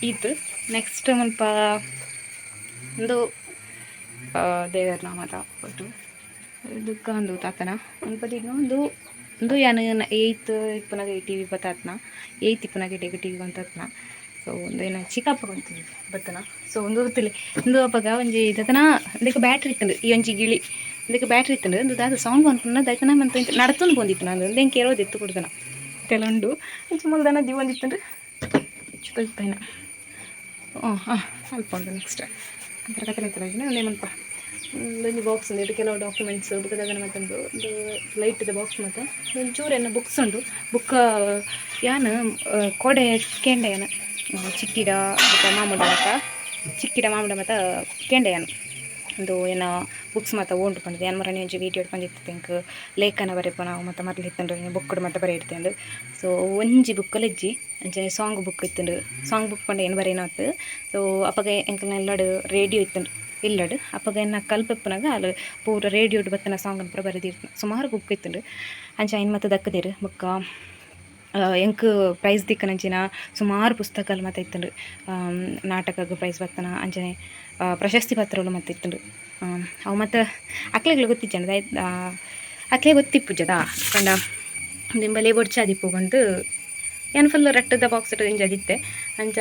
ಈತ್ ನೆಕ್ಸ್ಟ್ ಮುಲ್ಪ ಉಂದು ದೇವರ ನಾಮದ ಒಟ್ಟು ದುಃಖ ಅಂದು ತಾತನ ಮುಲ್ಪ ದೀಡ್ನ ಉಂದು ಉಂದು ಯಾನ್ ಏಯ್ತ್ ಇಪ್ಪುನಗ ಈ ಟಿ ವಿ ಬತ್ತಾತ್ನ ಏಯ್ತ್ ಇಪ್ಪುನಗ ಇಡೆಗ್ ಟಿ ವಿ ಬಂತಾತ್ನ. ಸೊ ಉಂದು ಏನ ಚಿಕ್ಕಪ್ಪ ಬಂತು ಬತ್ತನ. ಸೊ ಉಂದು ಗೊತ್ತಿಲ್ಲ ಉಂದು ಅಪಗ ಒಂಜಿ ದತನ ಇಂದಕ್ಕೆ ಬ್ಯಾಟ್ರಿ ಇತ್ತುಂಡು ಈ ಒಂಜಿ ಗಿಳಿ ಇಂದಕ್ಕೆ ಬ್ಯಾಟ್ರಿ ಇತ್ತುಂಡು ಉಂದು ದಾದ ಸಾಂಗ್ ಅನ್ಪುಂಡ ದೈತನ ಮಂತ ನಡತೊಂದು ಪೋಂದಿತ್ತು ನಾನು ಉಂದು ಎಂಕ್ ಏರೋದು ಎತ್ತು ಕೊಡ್ದನ ತೆಲುಂಡು ಅಂಚ ಮುಲ್ದನ ದೀವೊಂದಿತ್ತುಂಡು ಚುತೈನ ಹಾಂ ಹಾಂ ಅಲ್ಪ ಉಂಡು ನೆಕ್ಸ್ಟ್ ಒಂಥರ ಕಥೆ ಇತ್ತಲ್ಲ ಒಂದೇ ಮಲ್ಪ ಒಂದೊಂದು ಬಾಕ್ಸ್ ಉಂಡು ಇಟ್ಟು ಕೆಲವು ಡಾಕ್ಯುಮೆಂಟ್ಸ್ ಬುಕ್ ದಾದನ ಮತ್ತೊಂದು ಒಂದು ಲೈಟ್ದ ಬಾಕ್ಸ್ ಮತ್ತು ಒಂಚೂರು ಎನ್ನ ಬುಕ್ಸ್ ಉಂಡು. ಬುಕ್ ಯಾನ್ ಕೋಡೆ ಕೇಂಡೆ ಯಾನ್ ಚಿಕ್ಕಿಡ ಬೊಕ್ಕ ಮಾಮುಡ ಮತ್ತ ಚಿಕ್ಕಿಡ ಮಾಮುಡ ಮತ್ತ ಕೇಂಡೆ ಯಾನ್ ಒಂದು ಏನ ಬುಕ್ಸ್ ಮಾತ ಓಂಡು ಪಂಡ್ದ್ ಯಾನ್ ಮರನಿ ಒಂಜಿ ವೀಡಿಯೋ ಪಂದಿತ್ತು ಎಂಕ್ ಲೇಖನ ಬರೆಪುನ ಅವು ಮಾತ ಮರ್ಲ್ ಇತ್ತುಂಡು ಬುಕ್ಡ್ ಮಾತ ಬರೆಯಿಡ್ತೇಂದು. ಸೊ ಒಂಜಿ ಬುಕ್ ಇಜ್ಜಿ ಅಂಚನೆ ಸಾಂಗ್ ಬುಕ್ ಇತ್ತುಂಡು. ಸಾಂಗ್ ಬುಕ್ ಪಂಡ ಏನು ಬರೆಯಿನತ್. ಸೊ ಅಪಗ ಎಂಕಲ್ನ ಇಲ್ಲಡ್ ರೇಡಿಯೋ ಇತ್ತುಂಡು ಇಲ್ಲಡ್ ಅಪಗ ಎನ್ನ ಕಲ್ಪೆಪ್ಪುನಗ ಅಲ್ ಪೂರ ರೇಡಿಯೋಡ್ ಬತ್ತಿನ ಸಾಂಗ್ ಪೂರ ಬರೆದಿರ್ತ ಸುಮಾರು ಬುಕ್ ಇತ್ತುಂಡು. ಅಂಚ ಐನ್ ಮಾತ ದಕ್ಕುದೆರ್ ಬೊಕ್ಕ ಎಂಕ್ ಪ್ರೈಸ್ ದಿಕ್ಕನಂಚಿನ ಸುಮಾರು ಪುಸ್ತಕಲು ಮಾತ ಇತ್ತುಂಡು. ನಾಟಕಗ್ ಪ್ರೈಸ್ ಬತ್ತನ ಅಂಚನೆ ಪ್ರಶಸ್ತಿ ಪತ್ರಲು ಮಾತ ಇತ್ತುಂಡು. ಅವು ಮಾತ ಅಕ್ಲೆಗ್ಲ ಗೊತ್ತಿಜ್ಜಂಡ ಅಕ್ಲೆಗ್ ಗೊತ್ತಿಪ್ಪುಜದ ಪಂಡ ದಿಂಬಲೇ ಬೊಡ್ಚಾದಿಪ್ಪು ಪಂದ್ ಯಾನ್ ಫುಲ್ ರಟ್ಟದ ಬಾಕ್ಸ್ ದಿಂಜಾದಿತ್ತೆ ಅಂಚ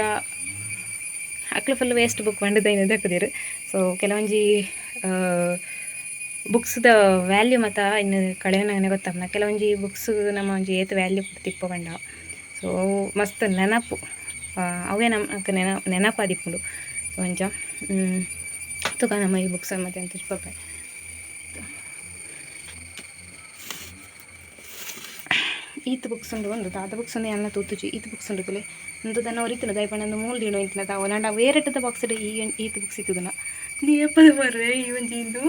ಅಕ್ಲು ಫುಲ್ ವೇಸ್ಟ್ ಬುಕ್ ಪಂಡುದು ಐನ್ ದಕ್ಕುದೆರ್. ಸೊ ಕೆಲವೊಂಜಿ ಬುಕ್ಸ್ದ ವ್ಯಾಲ್ಯೂ ಮಾತ ಇನ್ನು ಕಳೆಯನಗನೆ ಗೊತ್ತಾಪುನ ಕೆಲವೊಂಜಿ ಬುಕ್ಸ್ ನಮ್ಮ ಒಂಜಿ ಏತ್ ವ್ಯಾಲ್ಯೂ ಕೊಡ್ತಿಪ್ಪ ಪಂಡ. ಸೊ ಮಸ್ತ್ ನೆನಪು ಅವೇ ನಮಕ್ ನೆನಪಾದಿಪ್ಪುಂಡು. ಸೊ ಅಂಚ ತುಕ ನಮ್ಮ ಈ ಬುಕ್ಸ್ ಮತ್ತೆ ಎಂತ ತೋಜ್ಪಾಪೆ. ಈತ್ ಬುಕ್ಸ್ ಉಂಡು ಒಂದು ದಾದ ಬುಕ್ಸ್ ಉಂದು ಯಾನ್ಲ ತೂತುಜಿ ಈತ್ ಬುಕ್ಸ್ ಉಂಡು ತೂಲೆ ಉಂದು ದಾನ್ನ ಒರಿತುಂಡು ದಾಯೆ ಪಂಡ ಉಂದು ಮೂಲು ದೀಡೊ ಇಂಚಿನ ದಾವ ಆಂಡ ವೇರೆಟ್ಟದ ಬಾಕ್ಸ್ ಡ್ ಈ ಈತ್ ಬುಕ್ಸ್ ಇತ್ತುದನ ಏಪದ ಮಾರ್ರೆ ಈ ಒಂಜಿ ಇಂದು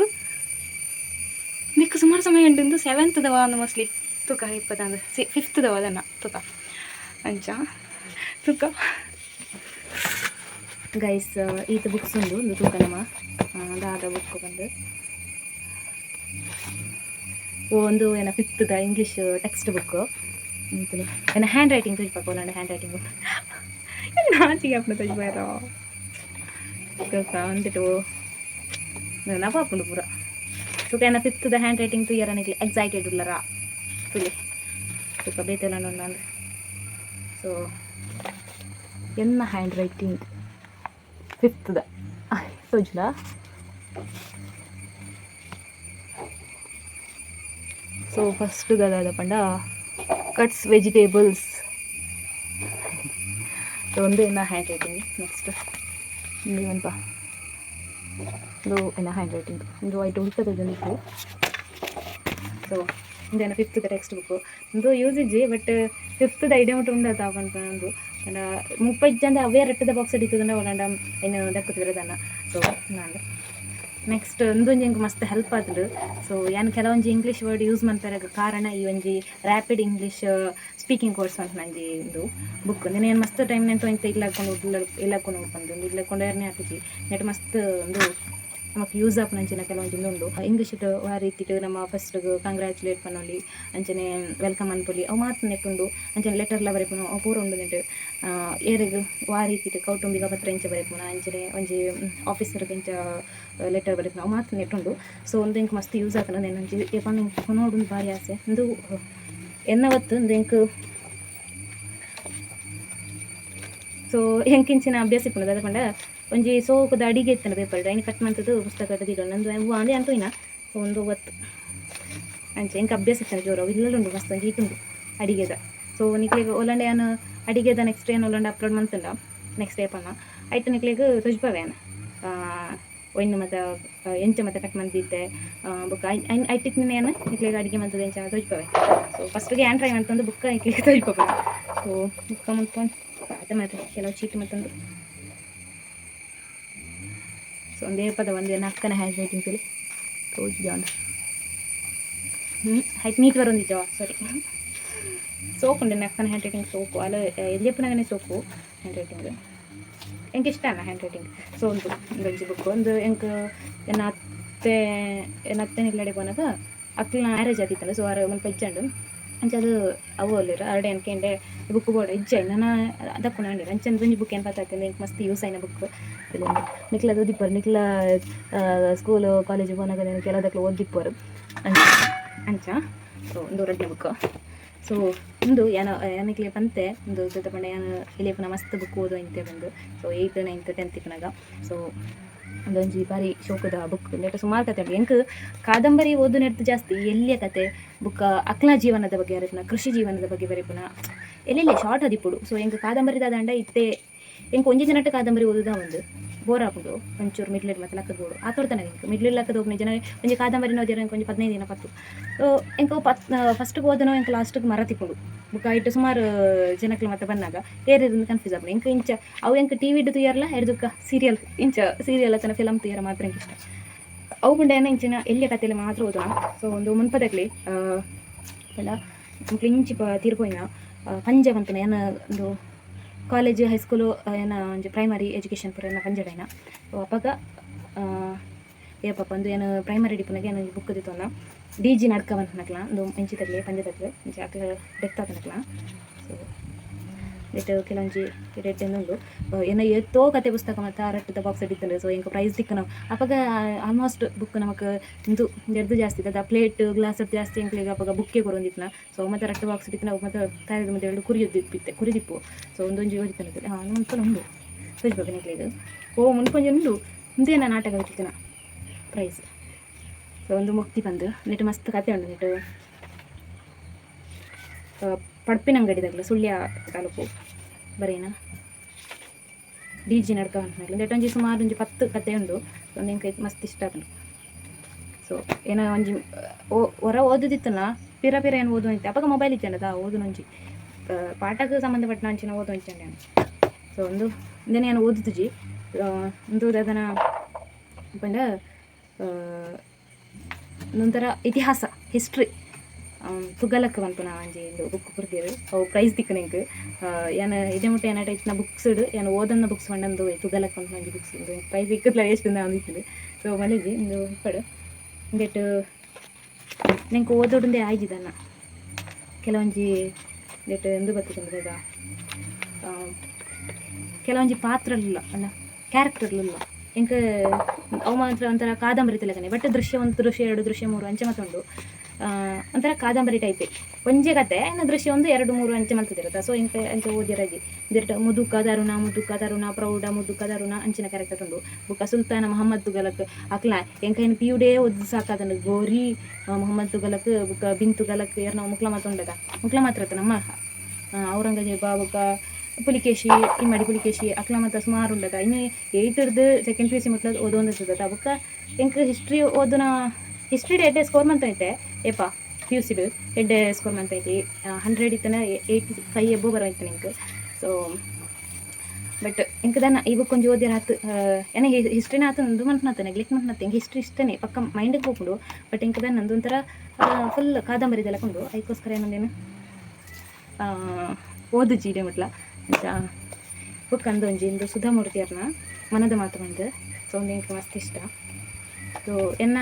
ನಿಕ್ಕ್ ಸುಮಾರು ಸಮಯ ಉಂಡು ಇಂದು ಸೆವೆಂತ್ ದವ ಅಂದು ಮೋಸ್ಟ್ಲಿ ತೂಕ ಇಪ್ಪತ್ತಂದು ಸಿ ಫಿಫ್ತ್ ದವ ಅದನ್ನ ತೂಕ ಅಂಚ ತೂಕ ಗೈಸ್ ಈತ್ ಬುಕ್ಸ್ ಉಂಡು ಉಂದು ತೂಕ ನಮ್ಮ ದಾದ ಬುಕ್ ಬಂದು ಒಂದು ಏನ ಫಿಫ್ತ್ದ ಇಂಗ್ಲೀಷ್ ಟೆಕ್ಸ್ಟ್ ಬುಕ್ ಏನ ಹ್ಯಾಂಡ್ ರೈಟಿಂಗ್ ತೋಜ್ಪಾಕ ಒಲಾಂಡ ಹ್ಯಾಂಡ್ ರೈಟಿಂಗ್ ನಾಚಿಗೆ ಆಪುಂಡು ತೋಜ್ಪಾಯೆರ ತೂಕ ಅಂದಿಟ್ಟು ನೆನಪಾಪುಂಡು ಪೂರ. ತೂಕ ಎನ್ನ ಫಿಫ್ತ್ದ ಹ್ಯಾಂಡ್ ರೈಟಿಂಗ್ ತೂಯರ ನಿಕ್ಲೆ ಎಕ್ಸೈಟೆಡ್ ಉಲ್ಲರಾ ತೂಲೆ ತೂಕ ಬೇತೆ ಉಂಡು ಅಂದ್. ಸೊ ಎನ್ನ ಹ್ಯಾಂಡ್ ರೈಟಿಂಗ್ ಫಿಫ್ತ್ದ ತೋಜುಂಡಾ. ಸೊ ಫಸ್ಟ್ ದಾದ ಪಂಡ ಕಟ್ಸ್ ವೆಜಿಟೇಬಲ್ಸ್. ಸೊ ಒಂದು ಎನ್ನ ಹ್ಯಾಂಡ್ ರೈಟಿಂಗ್. ನೆಕ್ಸ್ಟ್ ಉಂದು ಮಲ್ಪ ಉಂದು ಎನ್ನ ಹ್ಯಾಂಡ್ ರೈಟಿಂಗ್ ಉಂದು ಐಟ್ ಉಲ್ಟ ತೋಜೊಂದಿಪ್ಪು. ಸೊ ಉಂದು ಎನ್ನ ಫಿಫ್ತ್ದ ಟೆಕ್ಸ್ಟ್ ಬುಕ್ ಉಂದು ಯೂಸ್ ಇಜ್ಜಿ ಬಟ್ ಫಿಫ್ತ್ದ ಐಡಿಯಾ ಮುಟ್ಟು ಉಂಡತ ಪನ್ಪುನ ಉಂದು ಪಂಡ ಮುಪ್ಪ ಇಜ್ಜಂದೆ ಅವೇ ರಟ್ಟದ ಬಾಕ್ಸ್ ಇತ್ತುಂಡ ಒಲಾಂಡ ಐನ್ ದಕ್ಕುದಿರ ದಾನ್ನ. ಸೊ ಉಂದಾಂಡ್ ನೆಕ್ಸ್ಟ್ ಉಂದೊಂಜಿ ಎಂಕ್ ಮಸ್ತ್ ಹೆಲ್ಪ್ ಆತುಂಡು. ಸೊ ಯಾನ್ ಕೆಲವೊಂಜಿ ಇಂಗ್ಲೀಷ್ ವರ್ಡ್ ಯೂಸ್ ಮನ್ಪೆರೆಗ್ ಕಾರಣ ಈ ಒಂಜಿ ರ್ಯಾಪಿಡ್ ಇಂಗ್ಲೀಷ್ ಸ್ಪೀಕಿಂಗ್ ಕೋರ್ಸ್ ಪನ್ಪುನ ಒಂಜಿ ಉಂದು ಬುಕ್. ಉಂದೆನ್ ಯಾನ್ ಮಸ್ತ್ ಟೈಮ್ ನೆಂತು ಇಂತ ಇಲ್ಲಕೊಂಡು ಇಲ್ಲಕೊಂಡು ಉಂದು ಇಲ್ಲಕೊಂಡು ಕೊಂಡೋಯೆರ್ನೆ ಆತುಜಿ ನೆಟ್ ಮಸ್ತ್ ಉಂದು ನಮಕ್ ಯೂಸ್ ಆಪುನಂಚಿನ ಕೆಲವೊಂಜಿ ಉಂದು ಉಂಡು. ಇಂಗ್ಲೀಷ್ ವಾ ರೀತಿಡ್ ನಮ ಫಸ್ಟ್ ಕಂಗ್ರ್ಯಾಚುಲೇಟ್ ಪನೊಲಿ ಅಂಚನೆ welcome ಅನ್ಪೊಲಿ ಅವು ಮಾತ ನೆಟ್ ಉಂಡು. ಅಂಚನೆ ಲೆಟರ್ಲ ಬರೆಪುನ ಅವು ಪೂರ ಉಂಡು ನೆಟ್. ಏರೆಗ್ ವಾ ರೀತಿಡ್ ಕೌಟುಂಬಿಕ ಪತ್ರ ಎಂಚ ಬರೆಪುನ ಅಂಚನೆ ಒಂಜಿ ಆಫೀಸರ್ಗ್ ಎಂಚ ಲೆಟರ್ ಬರೆಪುನ ಅವು ಮಾತ ನೆಟ್ ಉಂಡು. ಸೊ ಉಂದು ಎಂಕ್ ಮಸ್ತ್ ಯೂಸ್ ಆತುಂಡು. ಉಂದೆನ್ ಒಂಜಿ ಏಪನ ಎಂಕ್ ಕೊನೊಡು ಬಾರಿ ಆಸೆ. ಉಂದು ಎನ್ನ ಒತ್ತು ಉಂದು ಎಂಕ್. ಸೊ ಎಂಕ್ ಇಂಚಿನ ಅಭ್ಯಾಸ ಇಪ್ಪುಂಡು ದಾದ ಪಂಡ ಒಂಜಿ ಸೋಕುದ ಅಡಿಗೆ ಇತ್ತುಂಡು ಪೇಪರ್ಡ್ ಐನ್ ಕಟ್ ಮಂತುದು ಪುಸ್ತಕಡ್ ದೀಡೊಂಡು ಉಂದು ಅವ್ವು ಅಂದ್ ಯಾನ್ ತೂಯಿನ. ಸೊ ಉಂದು ಒತ್ತು ಅಂಚ ಎಂಕ್ ಅಭ್ಯಾಸ ಇತ್ತುಂಡು ಜೋರು ಅವು ಇಲ್ಲಲ್ ಉಂಡು ಮಸ್ತ್ ಒಂಜಿ ಈತ್ ಉಂಡು ಅಡಿಗೆದ. ಸೊ ನಿಕ್ಲೆಗ್ ಒಲಂಡ ಯಾನ್ ಅಡಿಗೆದ ನೆಕ್ಸ್ಟ್ ಯಾನ್ ಒಲಂಡ ಅಪ್ಲೋಡ್ ಮಂತುಂಡ ನೆಕ್ಸ್ಟ್ ಏಪನ ಐಟ್ ನಿಕ್ಲೆಗ್ ತೋಜ್ಪಾವೆ ಯಾನ್ ಒಯಿನ್ ಮಾತ ಎಂಚ ಮಾತ ಕಟ್ ಮಂತಿತ್ತೆ ಬೊಕ್ಕ ಐನ್ ಐಟ್ ಇತ್ತಿನ ಯಾನ್ ನಿಕ್ಲೆಗ್ ಅಡಿಗೆ ಮಂತುದು ಎಂಚ ತೋಜ್ಪಾವೆ. ಸೊ ಫಸ್ಟ್ಗೆ ಯಾನ್ ಟ್ರೈ ಮಂತೊಂದು ಬೊಕ್ಕ ನಿಕ್ಲೆಗ್ ತೋಜ್ಪಾವೆ. ಸೊ ಬೊಕ್ಕ ಮುಲ್ಪ ಅತೆ ಮಾತ್ರ ಕೆಲವು ಚೀಟಿ ಮತ್ತೊಂದು. ಸೊ ಒಂದೇ ಪದ ಒಂದೇ ಅಕ್ಕನ ಹ್ಯಾಂಡ್ ರೈಟಿಂಗ್ ತೂಲೆ ತೋಜುಜಾಂಡ್ ಹೈಟ್ ನೀಟ್ ಬರೊಂದಿಜ್ಜ ಸಾರಿ ಸೋಕು ಉಂಡು ಅಕ್ಕನ ಹ್ಯಾಂಡ್ ರೈಟಿಂಗ್ ಸೋಕು ಅಲ್ಲ ಎಲ್ಯಪ್ಪನಗನೆ ಸೋಕು ಹ್ಯಾಂಡ್ ರೈಟಿಂಗ್ ಎಂಕ್ ಇಷ್ಟ ಅಲ್ಲ ಹ್ಯಾಂಡ್ ರೈಟಿಂಗ್. ಸೊ ಉಂದು ಒಂಜಿ ಬುಕ್ ಒಂದು ಎಂಕ್ ಎನ್ನ ಅತ್ತೆ ಎನ್ನ ಅತ್ತೆನ ಇಲ್ಲಡೆ ಪೋನಗ ಅಕ್ಲೆನ ಮ್ಯಾರೇಜ್ ಆದಿತ್ತಲ್ಲ. ಸೊ ಆರ್ ಮುಲ್ಪ ಇಜ್ಜಂಡ್. ಅಂಚಾದ್ ಅವು ಉಲ್ಲೆರ್ ಅರಡೆ ಅನ್ಕೆಂಡೆ ಬುಕ್ ಬೋಡ ಇಜ್ಜೆ ನನ ದಕ್ಕುನ ಅಂಡೆರ್ ಅಂಚನೆ ಒಂಜಿ ಬುಕ್ ಏನ್ ಪತ್ತಾತೆ ಎಂಕ್ ಮಸ್ತ್ ಯೂಸ್ ಆಯಿನ ಬುಕ್ ನಿಕ್ಲ ಓದಿಪ್ಪರು ನಿಕ್ಲ ಸ್ಕೂಲ್ ಕಾಲೇಜ್ ಪೋನಗ ಕೆಲದಕ್ಲು ಓದಿಪ್ಪರು ಅಂಚ ಅಂಚ. ಸೊ ಉಂದು ರಡ್ಡನೇ ಬುಕ್. ಸೊ ಉಂದು ಯಾನ ಯಾನಿಕ್ಲೆ ಪಂತೆ ಉಂದು ದಾದ ಪಂಡ ಯಾನ್ ಎಲಿಯಪ್ಪನ ಮಸ್ತ್ ಬುಕ್ ಓದು ಇಂತೆ ಬಂದು. ಸೊ 8th 9th 10th ಇಪ್ಪುನಗ. ಸೊ ಉಂದೊಂಜಿ ಬಾರಿ ಶೋಕುದ ಬುಕ್. ಉಂದೆಟ್ ಸುಮಾರು ಕತೆ ಉಂಡು. ಎಂಕ್ ಕಾದಂಬರಿ ಓದುನೆಡ್ದ್ ಜಾಸ್ತಿ ಎಲ್ಯ ಕತೆ ಬುಕ್ಕ ಅಕ್ಲ್ನ ಜೀವನದ ಬಗ್ಗೆ ಬರೆಪುನ, ಕೃಷಿ ಜೀವನದ ಬಗ್ಗೆ ಬರೆಪುನ ಎಲ್ಲೆಲ್ಲೆ ಶಾರ್ಟ್ ಆದಿಪ್ಪೊಡು. ಸೊ ಎಂಕ್ ಕಾದಂಬರಿ ದಾದಾಂಡ ಇತ್ತೆ ಎಂಕ್ ಒಂಜಿ ದಿನಟ್ ಕಾದಂಬರಿ ಓದುದ ಉಂದು ಬೋರ್ ಆಪುಂಡು. ಒಂಚೂರು ಮಿಡ್ಲೆಡ್ ಮಾತ ಲಕ್ಕದ್ ಬೋಡು ಆತೊಡ್ತಾನೆ ಎಂಕ್ ಮಿಡ್ಲೆಡ್ ಲಕ್ಕದ್ ಹೋಗ್ನೆ ಜನ ಒಂಜಿ ಕಾದಂಬರಿ ಓದಿರ ಎಂಕ್ ಒಂಜಿ 15 ದಿನ ಪತ್ತು. ಸೊ ಎಂಕ್ ಫಸ್ಟ್ಗೆ ಓದನೋ ಎಂಕ್ ಲಾಸ್ಟ್ಗೆ ಮರತಿಪ್ಪುಂಡು. ಬುಕ್ಕ ಐಟ್ ಸುಮಾರು ಜನಕ್ಲು ಮಾತ ಬನ್ನಗ ಏರೇರಿಂದ್ ಕನ್ಫ್ಯೂಸ್ ಆಪುಂಡು ಎಂಕ್. ಇಂಚ ಅವು ಎಂಕ್ ಟಿ ವಿಡ್ ತೂಯರ್ಲ ಎಡ್ದುಕ್ಕ ಸೀರಿಯಲ್, ಇಂಚ ಸೀರಿಯಲ್ ಅತ್ತನ ಫಿಲಮ್ ತೂಯರ ಮಾತ್ರ ಎಂಕ್ ಇಷ್ಟ. ಅವು ಪಂಡ ಇಂಚಿನ ಎಲ್ಯ ಕತೆಲು ಮಾತ್ರ ಓದುವ. ಸೊ ಒಂದು ಮುನ್ಪದಕ್ಲೆ ಪಂಡ ಎಂಕ್ಲು ಇಂಚಿಪ ತೀರ್ಪೋಯಿನ ಪಂಜ ಪನ್ಪುನ ಯಾನ್ ಒಂದು college high school ಏನ ಒಂಜಿ ಪ್ರೈಮರಿ ಎಜುಕೇಷನ್ ಪೂರ ಎನ್ನ ಪಂಜಡೈನ. ಸೊ ಅಪಗ ಏಪಪ್ಪ ಅಂದು ಯಾನ್ ಪ್ರೈಮರಿ ಇಪ್ಪುನಗ ಯಾನ್ ಬುಕ್ ದೆತೊನ್ನ ಡಿ ಜಿ ನಡ್ಕ ಪನ್ಪುನಕ್ಲ. ಉಂದು ಇಂಚಿತಕ್ಲೆ ಪಂಜದಕ್ಲೆ ಇಂಚ ಅಕ್ಲ್ ಡೆತ್ ಆತನಕ್ಲ. ಸೊ ನೆಟ್ ಕೆಲವೊಂಜಿ ಎಡ್ಡೆ ಉಂಡು. ಎನ್ನ ಏತೋ ಕತೆ ಪುಸ್ತಕ ಮಾತ ರಟ್ಟದ ಬಾಕ್ಸ್ ಇತ್ತುಂಡು. ಸೊ ಎಂಕ್ ಪ್ರೈಸ್ ತಿಕ್ಕುನ ಅಪಗ ಆಲ್ಮೋಸ್ಟ್ ಬುಕ್ ನಮಕ್ ಇಂದು ಎಡ್ದು ಜಾಸ್ತಿ ಇತ್ತದ ಪ್ಲೇಟ್ ಗ್ಲಾಸ್ ಜಾಸ್ತಿ ಎಂಕ್ಲೆಗ್ ಅಪಗ ಬುಕ್ಕೇ ಕೊರೊಂದಿತ್ತಿನ. ಸೊ ಮತ್ತೆ ರಟ್ಟು ಬಾಕ್ಸ್ ಇತ್ತಿನ ಅವು ಮಾತ ತಾರೆದ ಮಧ್ಯೆ ಕುರಿಯುದಿತ್ತೆ ಕುರಿದಿಪ್ಪು. ಸೊ ಒಂದೊಂಜಿ ಓದಿತ್ತನದು ಮುನ್ಪಲ ಉಂಡು ತೋಜ್ಬೇಕು ನಿಕ್ಲೆಗ್. ಓ ಮುನ್ಪೊಂಜಿ ಉಂಡು ಉಂದೇನ ನಾಟಕ ತಿಕ್ಕಿನ ಪ್ರೈಸ್. ಸೊ ಒಂದು ಮುಕ್ತಿ ಬಂದು ನೆಟ್ ಮಸ್ತ್ ಕತೆ ಉಂಡು. ನೆಟ್ ಪಡ್ಪಿನಂಗಡಿದಾಗಲ ಸುಳ್ಯ ತಾಲೂಕು ಬರೇನಾ ಡಿ ಜಿ ನಡ್ಕ ಉಂಟು. ಒಂಜಿ ಸುಮಾರು ಒಂಜಿ 10 ಕತೆ ಉಂಡು. ಒಂದು ಎಂಕ್ ಮಸ್ತ್ ಇಷ್ಟ ಆಪುಂಡು. ಸೊ ಏನ ಒಂಜಿ ಹೊರ ಓದುದಿತ್ತನ ಪಿರ ಪಿರ ಏನು ಓದು ಅಂತೆ. ಅಪಗ ಮೊಬೈಲ್ ಇಜ್ಜಂಡದ ಓದುನೊಂಜಿ ಪಾಠಕ್ಕೆ ಸಂಬಂಧಪಟ್ಟ ಅಂಚಿನ ಓದು ಅಂಚಂಡೆ. ಸೊ ಒಂದು ಇಂದೆನೆ ಯಾನ್ ಓದುತ್ತಿಜಿ. ಉಂದು ದಾದನ ಪಂಡ ಒಂಥರ ಇತಿಹಾಸ ಹಿಸ್ಟ್ರಿ ತುಗಲಕ್ ಪನ್ಪುನ ಒಂಜಿ ಉಂದು ಬುಕ್ ಕೊರ್ತೆರ್. ಅವು ಪ್ರೈಸ್ ತಿಕ್ಕುನ ಎಂಕ್. ಯಾನ್ ಇಡೆ ಮುಟ್ಟ ಎನ್ನಟ ಇತ್ತಿನ ಬುಕ್ಸ್ ಯಾನ್ ಓದನ್ನ ಬುಕ್ಸ್ ಪಂಡ ಉಂದು ತುಗಲಕ್ ಪನ್ಪುನ ಒಂಜಿ ಬುಕ್ಸ್. ಉಂದು ಪ್ರೈಸ್ ತಿಕ್ಕುದ್ಲ ವೇಸ್ಟ್ ಅಂದ್ ಇತ್ತುಂಡು. ಸೊ ಮಲ್ಲೆಜಿ ಉಂದು ಇಪ್ಪಡ್ ಉಂದೆಟ್ ಎಂಕ್ ಓದೊಡುಂದೇ ಆಯ್ಜಿದನ್ನ ಕೆಲವೊಂಜಿ ಉಂದೆಟ್ ಉಂದು ಬತ್ತುಂಡು ದಾದ ಕೆಲವೊಂಜಿ ಪಾತ್ರಲುಲ್ಲ ಪಂಡ ಕ್ಯಾರೆಕ್ಟರ್ಲುಲ್ಲ. ಎಂಕ್ ಅವು ಮಾತ್ರ ಒಂಥರ ಕಾದಂಬರಿ ತಲೆಕನೆ ಬಟ್ ದೃಶ್ಯ ಒಂದು ದೃಶ್ಯ ಎರಡು ದೃಶ್ಯ ಮೂರು ಅಂಚೆ ಮಾತ ಉಂಡು. ಒಂಥರ ಕಾದಂಬರಿ ಟೈಪೇ ಒಂಜೆ ಕತೆ ಇನ್ನು ದೃಶ್ಯ ಒಂದು ಎರಡು ಮೂರು ಅಂಚೆ ಮಲ್ತದಿರತ್ತ. ಸೊ ಎಂಕ್ ಅಂಚೆ ಓದಿರಜಿ. ಉಂದೆಟ್ ಮುದುಕ ತರುಣ, ಮುದುಕ ತರುಣ ಪ್ರೌಢ, ಮುದುಕ ತರುಣ ಅಂಚಿನ ಕ್ಯಾರೆಕ್ಟರ್ ಉಂಡು. ಬೊಕ್ಕ ಸುಲ್ತಾನ ಮೊಹಮ್ಮದ್ ತುಗಲಕ್ ಅಕ್ಲ ಎಂಕ್ ಐನ್ ಪಿ ಯು ಡೇ ಓದು ಸಾಕಾತುಂಡು. ಗೋರಿ ಮೊಹಮ್ಮದ್ ತುಗಲಕ್ ಬೊಕ್ಕ ಬಿನ್ ತುಗಲಕ್ ಏರ್ನ ಮುಕ್ಲ ಮಾತ ಉಂಡದ ಮುಕ್ಲ ಮಾತ್ರ ಅತ್ತ ನಮ್ಮ ಔರಂಗಜೇಬ ಬೊಕ್ಕ ಪುಲಿಕೇಶಿ ಇಮ್ಮಡಿ ಪುಲಿಕೇಶಿ ಅಕ್ಲ ಮಾತ ಸುಮಾರು ಉಂಡದ. ಇನ್ನು ಏಯ್ತ್ರ್ದು ಸೆಕೆಂಡ್ PUC ಮುಟ್ಲ ಓದೊಂದಿತ್ತದ. ಬೊಕ್ಕ ಎಂಕ್ ಹಿಸ್ಟ್ರಿ ಓದುನ ಹಿಸ್ಟ್ರಿ ಎಡ್ಡೆ ಸ್ಕೋರ್ ಮಂತೈತೆ ಏಪ ಪಿ ಯು ಸಿಡ್ ಎಡ್ಡೆ ಸ್ಕೋರ್ ಮಂತೈತಿ. 100 ಇತ್ತನ 85 ಎಬೋ ಬರೋಯ್ತು ಎಂಕ್. ಸೊ ಬಟ್ ಎಂಕ್ ದಾನ ಈ ಬುಕ್ ಒಂಜಿ ಓದಿರ ಆತು. ಎನ ಹಿಸ್ಟ್ರಿನ ಆತು ಉಂದು ಮನ್ಪುನತ್ತೆ ನೆಗ್ಲೆಕ್ಟ್ ಮನ್ಪುನತ್ತೆ. ಎಂಕ್ ಹಿಸ್ಟ್ರಿ ಇಷ್ಟನೇ ಪಕ್ಕ ಮೈಂಡ್ಗೆ ಪೋಪುಂಡು. ಬಟ್ ಎಂಕ್ ದಾನ ಒಂಥರ ಫುಲ್ ಕಾದಂಬರಿದೆಲ್ಲ ಉಂಡು. ಐಕೋಸ್ಕರ ಏನಂದೇನು ಓದುಜಿ ಇಡೆ ಮುಟ್ಲ. ಅಂಚ ಬುಕ್ ಅಂದು ಒಂಜಿ ಇಂದು ಸುಧಾಮೂರ್ತಿಯರ್ನ ಮನದ ಮಾತು ಪಂದ್. ಸೊ ಒಂದು ಎಂಕ್ ಮಸ್ತ್ ಇಷ್ಟ. ಸೊ ಎನ್ನ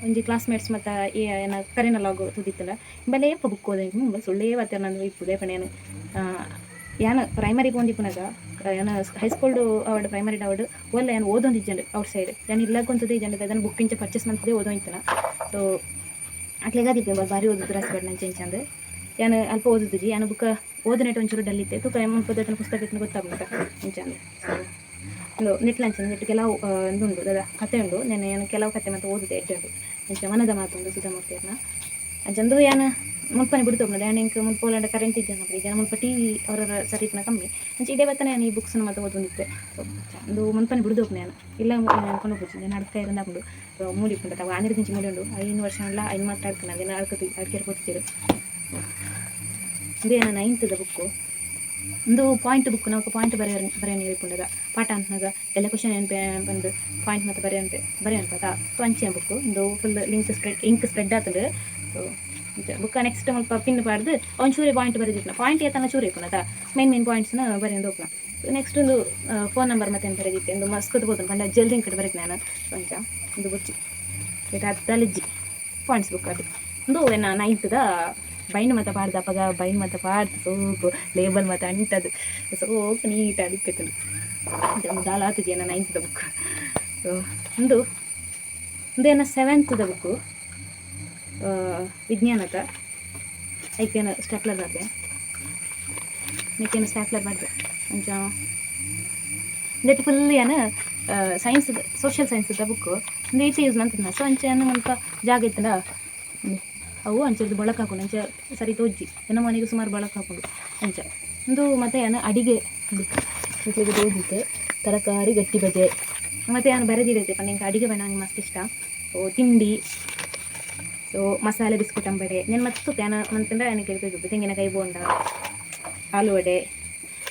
ಒಂಜಿ ಕ್ಲಾಸ್ಮೇಟ್ಸ್ ಮತ್ತು ಈ ಎನ್ನ ಕರಿನ ಲಾಗ್ ತೂದಿತ್ತಲ್ಲ ಬಲೆ ಏಪ ಬುಕ್ ಓದ ಸುಳ್ಳೇ ಪಾತೆರ್ನ ಇಪ್ಪುದೆ ಪಂಡ ಯಾನ್ ಯಾನ್ ಪ್ರೈಮರಿ ಪೋಂದಿಪ್ಪುನಗ ಯಾನ್ ಹೈಸ್ಕೂಲ್ ಅವಡ್ ಪ್ರೈಮರಿ ಅವಡ್ ಓಲ್ಲ ಯಾನ್ ಓದೊಂದಿಜ್ಜಂಡ್ ಔಟ್ ಸೈಡ್ ಯಾನ್ ಇಲ್ಲಗ್ ಒಂತದೇ ಇಜ್ಜಂಡ್ ದಾದನ ಬುಕ್ ಇಂಚ ಪರ್ಚೇಸ್ ಮಲ್ತದೇ ಓದೊಂದಿತ್ತನ. ಸೊ ಅಕ್ಲೆಗ್ ಆದಿಪ್ಪೆ ಬಾರಿ ಓದುದು ರಾಸ್ಬಡ್ ಅಂಚ ಇಂಚ ಅಂದ್. ಯಾನ್ ಅಲ್ಪ ಓದುದಿಜಿ. ಯಾನ್ ಬುಕ್ಕ ಓದುನೆಟ್ ಒಂಚೂರು ಡಲ್ ಇತ್ತೆ. ತುಕ ಮುಲ್ಪ ದಾದನ ಪುಸ್ತಕ ಇತ್ತ್ಂಡ ಗೊತ್ತಾಪುಂಡತ ಇಂಚ ಅಂದ್. ಸೊ ಉಂದು ನೆಟ್ಲ ಅಂಚನೆ ನೆಟ್ ಕೆಲವು ಉಂದು ಉಂಡು ದಾದ ಕತೆ ಉಂಡು. ನೆನ್ ಯಾನ್ ಕೆಲವು ಕತೆ ಮಾತ ಓದುದೆ ಎಡ್ಡೆ ಉಂಡು. ಅಂಚ ಮನದ ಮಾತು ಉಂದು ಸುಧಾಮೂರ್ತಿಯರ್ನ. ಅಂಚ ಯಾನ್ ಮುಲ್ಪನೆ ಬುಡ್ದು ಹೋಗ್ನದ ಯಾನ್ ಎಂಕ್ ಮುಲ್ಪ ಓಲಾಂಡ ಕರೆಂಟ್ ಇಜ್ಜಂಡ ಜನ ಮುಲ್ಪ ಟಿ ವಿ ಅವರ ಸರಿ ಇಪ್ಪುನ ಕಮ್ಮಿ. ಅಂಚ ಇಡೆ ಬತ್ತನೆ ಯಾನ್ ಈ ಬುಕ್ಸ್ನ ಮಾತ ಓದೊಂದಿತ್ತೆ. ಸೊ ಉಂದು ಮುಲ್ಪನೆ ಬುಡ್ದು ಹೋಗ್ನೆ ಯಾನ್ ಇಲ್ಲ ಕೊಂಡು ಪೋಚಿ ಯಾನ್ ಅಡ್ಕ ಇರಂದ ಆಪುಂಡು. ಸೊ ಮೂಡಿ ಇಪ್ಪುಂಡು ಅವು ಆನಿರ್ದಿಂಚಿ ಮೂಡಿ ಉಂಡು. 5 ವರ್ಷ ಆಂಡಲ ಐನ್ ಮಾತ್ರ ಅಡ್ಕನ ಅದೇನ ಅಡ್ಕ ಅಡ್ಕೆರೆ ಪೋತಿಜೆರ್. ಉಂದು ಎನ್ನ ನೈನ್ತ್ದ ಬುಕ್ಕು. ಉಂದು ಪಾಯಿಂಟ್ ಬುಕ್. ನಮಕ್ ಪಾಯಿಂಟ್ ಬರೆಯ ಬರೆಯನ್ ಇಪ್ಪುಂಡದ ಪಾಠ ಅನ್ಪನಗ ಎಲ್ಲ ಕ್ವಶನ್ ಪಂದ್ ಪಾಯಿಂಟ್ ಮಾತ ಬರೆಯಂತೆ ಬರೆಯನ್ಪದ. ಸೊ ಅಂಚಿನ ಬುಕ್ ಉಂದು. Full link spread ink spread ಆತುಂಡು. ಸೊ ಬುಕ್ಕ ನೆಕ್ಸ್ಟ್ ಮುಲ್ಪ ಪಿನ್ ಪಾಡ್ದು ಒಂಚೂರೇ ಪಾಯಿಂಟ್ ಬರೆದಿಪ್ಪುನ ಪಾಯಿಂಟ್ ಏತನ ಚೂರು ಇಪ್ಪುನದ ಮೇನ್ ಮೇನ್ ಪಾಯಿಂಟ್ಸ್ನ ಬರೆಯೊಂದು ಹೋಪುನ. ನೆಕ್ಸ್ಟ್ ಒಂದು ಫೋನ್ ನಂಬರ್ ಮತ್ತೆ ಬರೆದಿತ್ತೆ. ಒಂದು ಮಸ್ಕತ್ ಪೋತುಂಡು ಪಂಡ ಜಲ್ದಿ ಇಂಕಡ್ ಬರೆತೆ ನಾನು. ಒಂಚ ಉಂದು ಬೊಚ್ಚಿ ಅತ್ತಲಿಜ್ಜಿ ಪಾಯಿಂಟ್ಸ್ ಬುಕ್ ಅದು. ಉಂದು ಎನ್ನ ನೈನ್ತ್ದ. Bind ಮತ ಪಾಡ್ದು ಅಪಗ ಬೈಂಡ್ ಮತ ಪಾಡ್ದು ಸೋಕು ಲೇಬಲ್ ಮತ ಅಂಟದು ಸೋಕು ನೀಟ್ ಅದಿಪ್ಪೆತ್ತುಂಡು. ದಾಲ ಆತುಜಿ ಎನ್ನ 9th book. So ಉಂದು ಉಂದು ಎನ್ನ 7th book ವಿಜ್ಞಾನದ. ಐಕೇನು ಸ್ಟೆಪ್ಲರ್ ಬರ್ದೆ, ಮೇಕೇನು ಸ್ಟ್ಯಾಪ್ಲರ್ ಮಾಡಿದೆ. ಅಂಚ ಇಂದೆಟ್ ಫುಲ್ ಏನು science social science book ಇಂದು ಈತೆ ಯೂಸ್ ಮಂತುನ. ಸೊ ಅಂಚ ಏನು ಮುಲ್ಪ ಜಾಗ ಇತ್ತಲ್ಲ ಅವು ಅಂಚೆರ್ದು ಬಳಕ ಹಾಕೊಂಡು ಅಂಚ ಸರಿ ತೋಜಿ ಎನ್ನ ಮನೆಗೆ ಸುಮಾರು ಬಳಕ ಹಾಕೊಂಡು ಅಂಚ. ಉಂದು ಮತ್ತೆ ಏನು ಅಡಿಗೆ ಇಟ್ಲಿಗೆ ತೋಜಿತ್ತೆ ತರಕಾರಿ ಗಟ್ಟಿ ಬಜೆ ಮತ್ತು ನಾನು ಬರೆದಿಡೈತೆ ಪಂಡ ಎಂಕ್ ಅಡಿಗೆ ಬಣ್ಣ ನಂಗೆ ಮಸ್ತ್ ಇಷ್ಟ. ಓ ತಿಂಡಿ ಸೊ ಮಸಾಲೆ ಬಿಸ್ಕುಟ್ ಅಂಬಡೆ ನೆನ್ ಮತ್ತು ತ್ಯಾನ ಮಂತಂಡ ನನಗೆ ತೆಂಗಿನಕಾಯಿ ಬೋಂಡ ಆಲೂ ವಡೆ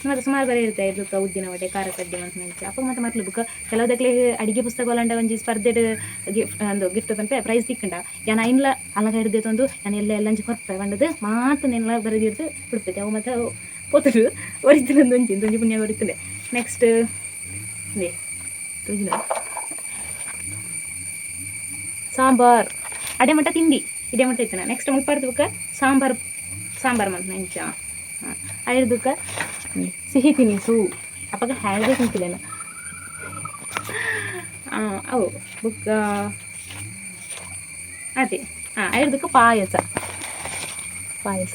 ಮತ್ತು ಸುಮಾರು ಬರೆ ಇರುತ್ತೆ. ಬುಕ್ಕ ಉದ್ದಿನ ವಡೆ ಖಾರ ಕಡ್ಡಿ ಮಂತ್ ಮಂಚ ಅಪ್ಪ ಮತ್ತೆ ಮತ್ಲು ಬುಕ್ಕ ಕೆಲವುದಕ್ಲೆ ಅಡಿಗೆ ಪುಸ್ತಕ ಒಲಂಡ ಒಂಜಿ ಸ್ಪರ್ಧೆಡ್ ಗಿಫ್ಟ್ ಅಂದು ಗಿಫ್ಟ್ ಪನ್ಪೆ ಪ್ರೈಸ್ ತಿಕ್ಕಂಡ ಯಾನ್ ಐನ್ಲ ಅಲಗ ಹಿಡ್ದೆ ತಂದು ಯಾನ್ ಎಲ್ಲ ಎಲ್ಲಂಜಿ ಕೊರ್ಪೆ ಪಂಡದು ಮಾತ ನೆನ್ಲ ಬರೆದಿಡ್ದು ಬಿಡ್ತೈತೆ. ಅವು ಮತ್ತೆ ಪೋತುಡು ಒರಿತಿನ ಒಂಜಿ ಒಂಜಿ ಪುಣ್ಯ ಒರಿತದೆ. ನೆಕ್ಸ್ಟ್ ಇಂದೇ ತೋಜಿನ ಸಾಂಬಾರ್ ಅಡೆ ಮಟ್ಟ ತಿಂಡಿ ಇದೇ ಮಟ್ಟ ಇತ್ತನ. ನೆಕ್ಸ್ಟ್ ಮುಲ್ಪಾರ್ದು ಬುಕ್ಕ ಸಾಂಬಾರ್ ಸಾಂಬಾರ್ ಮಂತ್ ನಂಚ ಐರ್ದುಕ್ಕ ಸಿಹಿ ತಿನಿಸು ಅಪ್ಪಗ ಹ್ಯಾಗೆ ತಿಂತಿಲ್ಲ. ಅವು ಬುಕ್ಕ ಅದೇ ಹಾಂ ಐರ್ದುಕ್ಕ ಪಾಯಸ ಪಾಯಸ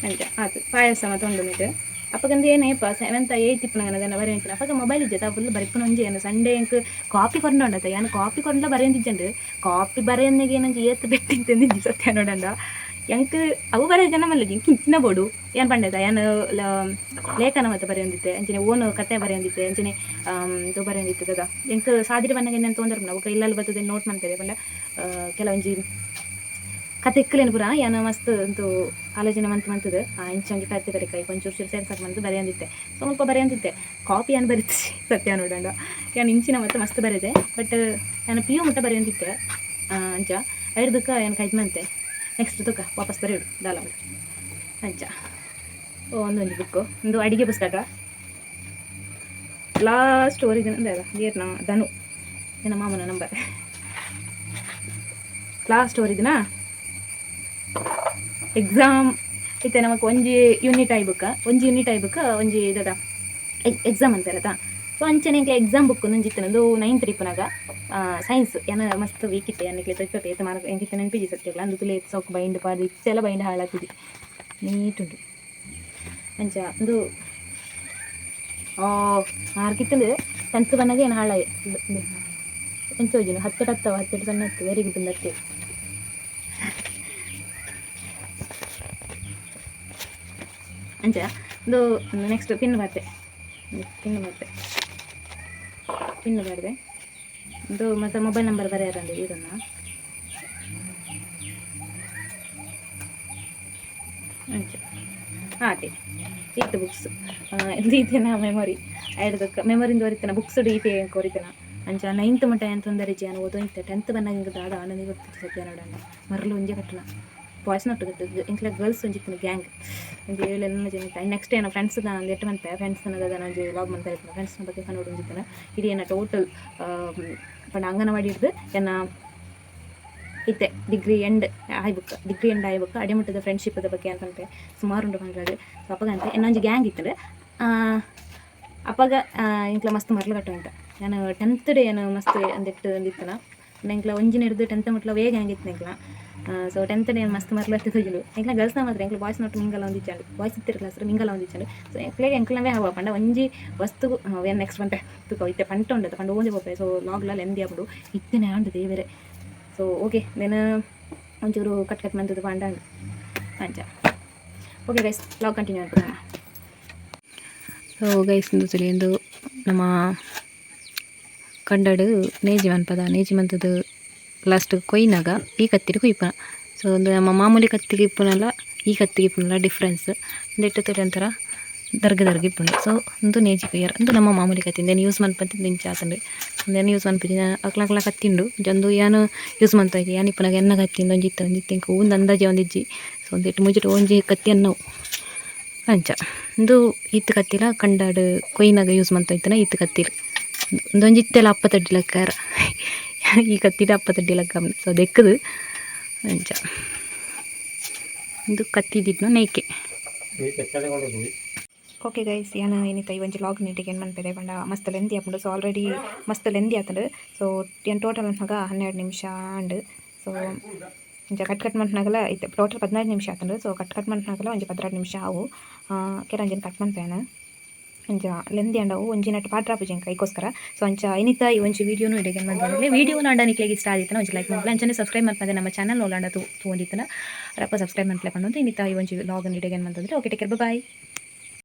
ಅಂಚ ಆತು ಪಾಯಸ ಮತ್ತು ಉಂಡು. ಅಪ್ಪಗಂದು ಏನೇಪ 7th 8th ಇಪ್ಪುನಗ ಅದನ್ನ ಬರೆಯಂಚಿನ ಅಪ್ಪಗ ಮೊಬೈಲ್ ಇಜ್ಜೆ ಫುಲ್ ಬರಿಪುನ ಒಂಜಿ ಏನು ಸಂಡೇ ಎಂಕ್ ಕಾಪಿ ಕೊಂಡ ಉಂಡತ ಯಾನ್ ಕಾಪಿ ಕೊಂಡ ಬರೆಯಂದಿಜ್ಜಂಡು ಕಾಪಿ ಬರೆಯನ್ನೆಗೆ ಏನಂಜಿ ಏತ್ ಬೆಟ್ಟಿಂತೆಂದಿಜ್ಜಿ ಸತ್ಯ ನೋಡಂಡ ಎಂಕ್ ಅವು ಬರೆಯ ಜನ ಮಲ್ಲ ಎಂಕ್ ಇಂಚಿನ ಬೋಡು ಯಾನ್ ಪಂಡೆತ ಯಾನ್ ಲೇಖನ ಮತ್ತೆ ಬರೆಯೊಂದಿತ್ತೆ ಅಂಚನೆ ಓನು ಕತೆ ಬರೆಯೊಂದಿತ್ತೆ ಅಂಚನೆ ಇದು ಬರೆಯೊಂದಿತ್ತೆ ದದ ಎಂಕ್ ಸಾದಿರ ಬನ್ನಗ ಎನ್ನ ತೊಂದರೆ ಅವು ಇಲ್ಲಲ್ಲಿ ಬರ್ತದೆ ನೋಟ್ ಮಾಡ್ತೇವೆ ಪಂಡ ಕೆಲವೊಂಜಿ ಕತೆ ಎಕ್ಕಲೇನು ಪೂರ ಯಾನ್ ಮಸ್ತ್ ಅಂತೂ ಆಲೋಚನೆ ಮಂತ್ ಮಂತದ ಇಂಚ ಒಂಜಿ ಕತೆ ಬರೆಕ ಒಂಚೂರು ಚೂರು ಸೇರ್ಸಾಕ ಮಂತ್ ಬರೆಯೊಂದಿತ್ತೆ. ಸೊ ಸ್ವಲ್ಪ ಬರೆಯೊಂದಿತ್ತೆ ಕಾಪಿ ಯಾನ್ ಬರೀತಿ ಸತ್ಯ ನೋಡಂಡ ಯಾನ್ ಇಂಚಿನ ಮತ್ತೆ ಮಸ್ತ್ ಬರೆದೆ. ಬಟ್ ಯಾನ್ ಪಿ ಯು ಮುಟ್ಟ ಬರೆಯೊಂದಿತ್ತೆ ಅಂಚ ಐರ್ದಕ್ಕ ಯಾನ್ ಕೈದ್ ಮಂತೆ ನೆಕ್ಸ್ಟ್ ತುಕ ವಾಪಸ್ ಬರೆಯೋಡು ದಾಲ ಅಂಚ. ಓ ಒಂದೊಂಜಿ ಬುಕ್ಕು ಒಂದು ಅಡಿಗೆ ಪುಸ್ತಕ ಲಾಸ್ಟ್ ಒರಿಜಿನ ಏರ್ನ ಧನು ಎನ್ನ ಮಾಮನ ನಂಬರ್ ಲಾಸ್ಟ್ ಒರಿದಿನ ಎಕ್ಸಾಮ್ ಇತ್ತೆ ನಮಕ್ ಒಂಜಿ ಯೂನಿಟ್ ಆಯ್ಬುಕ್ಕ ಒಂಜಿ ಯೂನಿಟ್ ಆಯ್ಬುಕ್ಕ ಒಂಜಿ ಇದದ ಎಕ್ಸಾಮ್ ಅಂತಾರತ. ಸೊ ಅಂಚನೆ ಎಂಕ್ಲೆ ಎಕ್ಸಾಮ್ ಬುಕ್ ಒಂಜಿ ಇತ್ತುಂದು 9th ಇಪ್ಪುನಗ ಸೈನ್ಸ್ ಯಾನ ಮಸ್ತ್ ವೀಕ್ ಇತ್ತೆ ಯಾನ್ ನಿಕ್ಲೆ ತೊಯ್ಪೆ ಏತ್ ಮಾರ್ಕ್ ಎಂಕ್ ಇತ್ತೆ ನೆನ್ಪಿಜಿ ಸತ್ಯಗ್ಲ ಅಂದು ತುಲೆ ಸೌಕ್ ಬೈಂಡ್ ಪಾಡ್ದು ಇತ್ತೆಲ ಬೈಂಡ್ ಹಾಳಾತಿಜಿ ನೀಟ್ ಉಂಡು ಅಂಚ ಉಂದು ಓ ಮಾರ್ಕ್ ಇತ್ತುಂಡು 10th ಬನ್ನಗ ಏನು ಹಾಳಾಯೆ ಎಂಚ ತೋಜುಂಡು ಹತ್ತೆಟ್ ಹತ್ತವ ಹತ್ತೆಟ್ ಸಣ್ಣ ಹತ್ತು ವೆರಿ ಗುಡ್ ಹತ್ತೆ ಅಂಚ. ಉಂದು ನೆಕ್ಸ್ಟ್ ಪಿನ್ ಬರ್ತೆ ಪಿನ್ ಬರ್ತೆ ಪಿನ್ ಬರ್ದೆ ಉಂದು ಮತ್ತು ಮೊಬೈಲ್ ನಂಬರ್ ಬರೆಯಾರಂದೆ ಇದನ್ನು ಅಂಚ ಆತೆ ಇತ್ತು ಬುಕ್ಸ್ ಇಂದು ಈತೆನ ಮೆಮೊರಿ ಐಡ್ದಕ್ಕ ಮೆಮೊರಿಂದ ಒರಿತನ ಬುಕ್ಸ್ ಈತೆ ಕೊರಿತನ ಅಂಚ 9th ಮಟ್ಟ ಏನು ತೊಂದರೆ ಇಜ್ಜಿ ಯಾನ್ ಓದೊಂದಿತ್ತೆ. 10th ಬನ್ನಗ ಎಂಕ್ ದಾದ ಆನಂದ ಗೊತ್ತಿಜ್ಜಿ ಸತ್ಯ ನೋಡಂಡ ಮರ್ಲು ಒಂಜೆ ಕಟ್ಟುನ ಬಾಯ್ಸ್ ನೊಟ್ಟು ಗೊತ್ತು ಎಂಕ್ಲ ಗರ್ಲ್ಸ್ ಒಂಜಿ ಇತ್ತಿನ ಗ್ಯಾಂಗ್ ಒಂಜಿ ಏಳು ಎನ್ನ ಜನ ಇತ್ತ. ನೆಕ್ಸ್ಟ್ ಏನೋ ಫ್ರೆಂಡ್ಸ್ ನಾನು ಎಟ್ಟು ಮಂತೆ ಫ್ರೆಂಡ್ಸ್ ದಾದ ಒಂಜಿ ವ್ಲಾಗ್ ಮಂತೆ ಇಪ್ಪುನ ಫ್ರೆಂಡ್ಸ್ನ ಬಗ್ಗೆ ಕನ್ನಡ ಒಂಜಿತ್ತನ ಇಡೀ ಎನ್ನ ಟೋಟಲ್ ಪಂಡ ಅಂಗನವಾಡಿ ಹಿಡ್ದು ಎನ್ನ ಇತ್ತೆ ಡಿಗ್ರಿ ಎಂಡ್ ಆಯ್ಬುಕ್ಕ ಡಿಗ್ರಿ ಎಂಡ್ ಆಯ್ಬುಕ್ಕ ಅಡಿಮಟ್ಟದ ಫ್ರೆಂಡ್ಶಿಪ್ಪದ ಬಗ್ಗೆ ಅಂತ ಸುಮಾರು ಉಂಡು ಪಂಡ್ರೆ. ಸೊ ಅಪ್ಪಗ ಅಂತ ಎನ್ನೊಂಜಿ ಗ್ಯಾಂಗ್ ಇತ್ತಂದ್ರೆ ಅಪ್ಪಗ ಇಂಕ್ಲ ಮಸ್ತ್ ಮರ್ಲು ಕಟ್ಟು ಅಂತ ನಾನು 10th day ಏನು ಮಸ್ತ್ ಅಂದೆಟ್ಟು ಅಂದಿತ್ತನ ಎಂಕ್ಲ ಒಂಜಿನ ಹಿಡ್ದು 10th ಮುಟ್ಲ ವೇ ಗ್ಯಾಂಗ್ ಇತ್ತು ಎಂಕ್ಲ. ಸೊ 10th day ಮಸ್ತ್ ಮರ್ಲು ಅತ್ತೆ ತೋಜುಂಡು ಎಂಕ್ಲ ಗರ್ಲ್ಸ್ನ ಮಾತ್ರ ಎಂಕ್ಲ ಬಾಯ್ಸ್ ನೊಟ್ಟು ಮಿಂಗಲ ಒಂದಿಚ್ಚಾಂಡು ಬಾಯ್ಸ್ ಇತ್ತಿರ ಕ್ಲಾಸ್ ಮಿಂಗಲ ಒಂದಿಚ್ಚಾಂಡು. ಸೊ ಎಂಕ್ಲೆಗ್ ಎಂಕ್ಲವೇ ಹವ ಪಂಡ ಒಂಜಿ ವಸ್ತು ಏನು ನೆಕ್ಸ್ಟ್ ಬಂತೆ ತುಕ ಇತ್ತೆ ಪಂಟ ಉಂಡತ ಪಂಡ ಒಂಜಿ ಪೋಪೆ. ಸೊ ಲಾಗ್ಲ ಲೆಂದಿ ಆಪುಂಡು ಇತ್ತನೆ ಆಂಡ್ ದೇವರೆ. ಸೊ ಓಕೆ then ಒಂಚೂರು ಕಟ್ ಕಟ್ ಮಂತದ್ದು ಪಂಡ ಅಂಚ. Okay guys log continue ಮಾಡ್ಕೊಳೋಣ. ಸೊ ಗೈಸ್ ಇಂದು ಇಂದು ನಮ್ಮ ಕಂಡಡು ನೇಜಿ ಮನ್ಪದ ನೇಜಿ ಮಂತದ್ದು ಲಾಸ್ಟ್ ಕೊಯ್ನಾಗ ಈ ಕತ್ತಿಡ್ ಕೊಯ್ಪುನ. ಸೊ ಒಂದು ನಮ್ಮ ಮಾಮೂಲಿ ಕತ್ತಿಗೆ ಇಪ್ಪುನಲ್ಲ ಈ ಕತ್ತಿಗೆ ಇಪ್ಪುನಲ್ಲ ಡಿಫ್ರೆನ್ಸ್ ಉಂದೆಟ್ ತೂಲೆ ಒಂಥರ ದರ್ಗ ದರ್ಗ ಇಪ್ಪುಂಡು. ಸೊ ಉಂದು ನೇಜಿ ಕೊಯ್ಯರ್ ಉಂದು ನಮ್ಮ ಮಾಮೂಲಿ ಕತ್ತಿ ಇಂದೆನ್ ಯೂಸ್ ಮನ್ಪಂತಿಂದು ಇಂಚ ಆತುಂಡು ಉಂದೆನ್ ಯೂಸ್ ಮನ್ಪುಜಿ ಅಕ್ಲ ಅಕ್ಲ ಕತ್ತಿ ಉಂಡು ಒಂಜೊಂದು ಯಾನ್ ಯೂಸ್ ಮನ್ತ ಯಾನ್ ಇಪ್ಪುನಗ ಎನ್ನ ಕತ್ತಿ ಉಂದು ಒಂಜಿ ಇತ್ತು ಒಂಜಿ ಇತ್ತೆ ಎಂಕ್ ಉಂದು ಅಂದಾಜೆ ಒಂದಿಜ್ಜಿ. ಸೊ ಉಂದೆಟ್ ಮುಜಿಟ್ ಒಂಜಿ ಕತ್ತಿ ಎನ್ನವು ಅಂಚ ಉಂದು ಇತ್ತು ಕತ್ತಿಲ ಕಂಡಾಡ್ ಕೊಯ್ನಗ ಯೂಸ್ ಮಂತೊಂದಿತ್ತಿನ ಇತ್ತು ಕತ್ತಿಲು ಉಂದೊಂಜಿ ಇತ್ತೆಲ ಅಪ್ಪ ತಡ್ಡಿ ಲೆಕ್ಕ ಈ ಕತ್ತಿಡ ಅಪ್ಪ ತಡ್ಡಿ ಲೆಕ್ಕ. ಸೊ ದೆಕ್ಕದು ಅಂಚ. ಉಂದು ಕತ್ತಿ ದಿಡ್ನು ನೈಕೆ. ಓಕೆ ಗೈಸ್, ಯಾನ್ ಇನಿತ ಈ ಒಂಜಿ ವ್ಲಾಗ್ ಇಡೆಗ್ ಎಂಡ್ ಮನ್ಪೆದೆ. ಪಂಡ ಮಸ್ತ್ ಲೆಂದಿ ಆಪುಂಡು. ಸೊ ಆಲ್ರೆಡಿ ಮಸ್ತ್ ಲೆಂದಿ ಆತುಂಡು. ಸೊ ಯಾನ್ ಟೋಟಲ್ ಮನ್ಪುನಗ 12 ನಿಮಿಷ ಆಂಡ್. ಸೊ ಇಂಚ ಕಟ್ ಕಟ್ ಮನ್ಪುನಗಲ ಇತ್ತೆ ಟೋಟಲ್ 15 ನಿಮಿಷ ಆತುಂಡು. ಸೊ ಕಟ್ ಕಟ್ ಮನ್ಪುನಗಲ ಒಂಜಿ 12 ನಿಮಿಷ ಆವು. ಕೆಲವೊಂಜಿನ ಕಟ್ ಮನ್ಪೆ ಯಾನ್. ಅಂಚ ಲೆಂದಿ ಆಂಡ ಅವು ಒಂಜಿ ನಟ್ಟು ಪಾಡ್ರಾಪುಜಿ ಎಂಕ್, ಐಕೋಸ್ಕರ. ಸೊ ಅಂಚ ಇನಿತ ಈ ಒಂಜಿ ವಿಡಿಯೋನು ಇಡೆಗ್ ಎಂಡ್ ಮನ್ಪೊಂದುಲ್ಲೆ. ವಿಡಿಯೋ ಆಂಡ ನಿಕ್ಲೆಗ್ ಇಷ್ಟ ಆದಿತ್ತನ ಒಂಜಿ ಲೈಕ್ ಮನ್ಪುಲೆ. ಅಂಚನೆ ಸಬ್ಸ್ಕ್ರೈಬ್ ಮನ್ಪಂದೆ ನಮ್ಮ ಚಾನಲ್ ಓಲಾಂಡ ತೂವೊಂದಿತ್ತನ ರಪ್ಪ ಸಬ್ಸ್ಕ್ರೈಬ್ ಮನ್ಪುಲೆ ಪಂಡೊಂದು ಇನಿತ ಈ ಒಂಜಿ ವ್ಲಾಗ್ ಇಡೆಗ್ ಎಂಡ್ ಮನ್ಪೊಂದುಲ್ಲೆ. Okay, take care, boy.